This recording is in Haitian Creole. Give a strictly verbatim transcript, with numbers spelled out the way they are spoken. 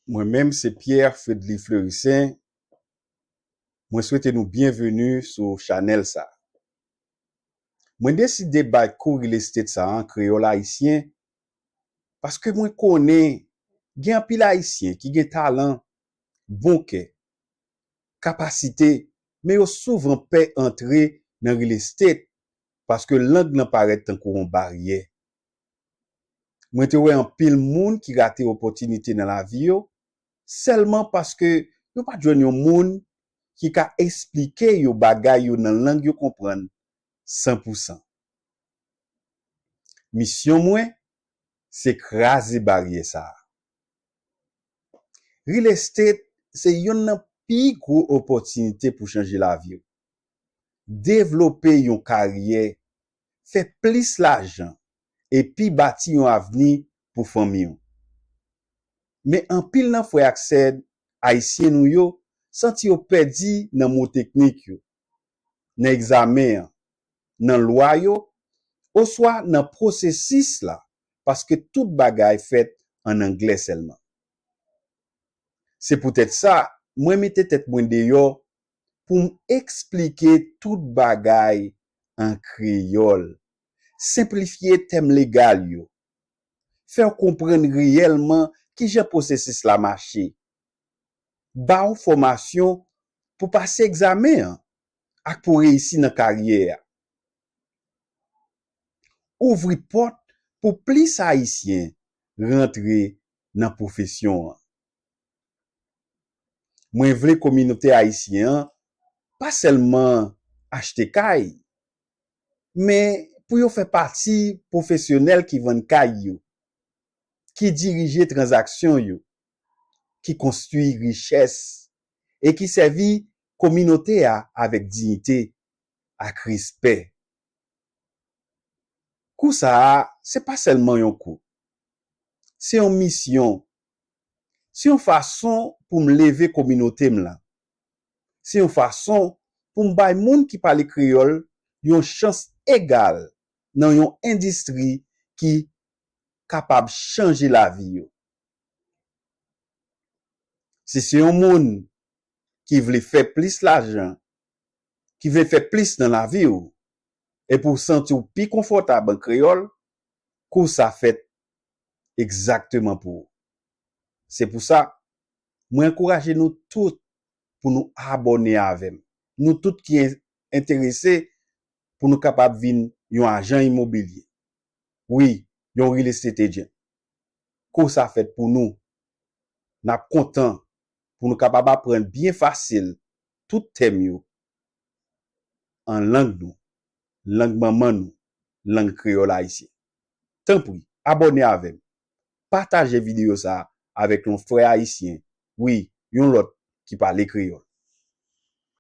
Mwen menm se Pierre Fredly Fleurissaint. Mwen swete nou byenveni sou chanèl sa. Mwen deside bay kou real estate sa an kreyòl ayisyen paske mwen konnen gen anpil Ayisyen ki gen talan, bon kè, kapasite, men yo souvan pè antre nan real estate paske lang nan parèt tankou yon baryè. Mwen te wè anpil moun ki rate opòtinite nan lavi yo sèlman paske yo pa t jwenn yon moun ki ka esplike yo bagay yo nan lang yo konprann san pou san. Misyon mwen se kraze baryè sa a. Real estate se yonn nan pi gwo opòtinite pou chanje lavi w. Devlope yon karyè, fè plis lajan, epi bati yon avni pou fanmi w. Men anpil nan frè ak sè ayisyen nou yo santi yo pèdi nan mo teknik yo, nan egzamen an, nan lwa yo, oswa nan pwosesis la, paske tout bagay fèt ann anglè sèlman. Se poutèt sa, mwen mete tèt mwen deyò pou m eksplike tout bagay an kreyòl, senplifye tèm legal yo, fè w konprann reyèlman kijan pwosesis la mache, ba w fòmasyon pou pase egzamen an ak pou reyisi nan karyè a. Ouvri pòt pou plis Ayisyen rantre nan pwofesyon an. Mwen vle kominote ayisyen an pa sèlman achte kay, men pou yo fè pati pwofesyonèl ki vann kay yo, ki dirije tranzaksyon yo, ki konstwi richès e ki sèvi kominote a avèk diyite ak respè. Kou sa a, se pa sèlman yon kou. Se yon misyon. Se yon fason pou m leve kominote m lan. Se yon fason pou m bay moun ki pale kreyòl yon chans egal nan yon endistri ki kapab chanje lavi yo. Si se yon moun ki vle fè plis lajan, ki vle fè plis nan lavi w, epi w santi w pi konfòtab an kreyòl, kou sa fèt egzakteman pou ou. Se pou sa, mwen ankouraje nou tout pou nou abòne avè m. Nou tout ki en-, enterese pou nou kapab vin yon ajan imobilye. Wi, yon real estate agent. Kou sa fèt pou nou. N ap kontan pou nou kapab aprann byen fasil tout tèm yo an lang nou, lang manman nou, lang kreyòl ayisyen. Tanpri, abòne avè m. Pataje videyo sa a avèk yon frè ayisyen, wi, yon lòt ki pale kreyòl.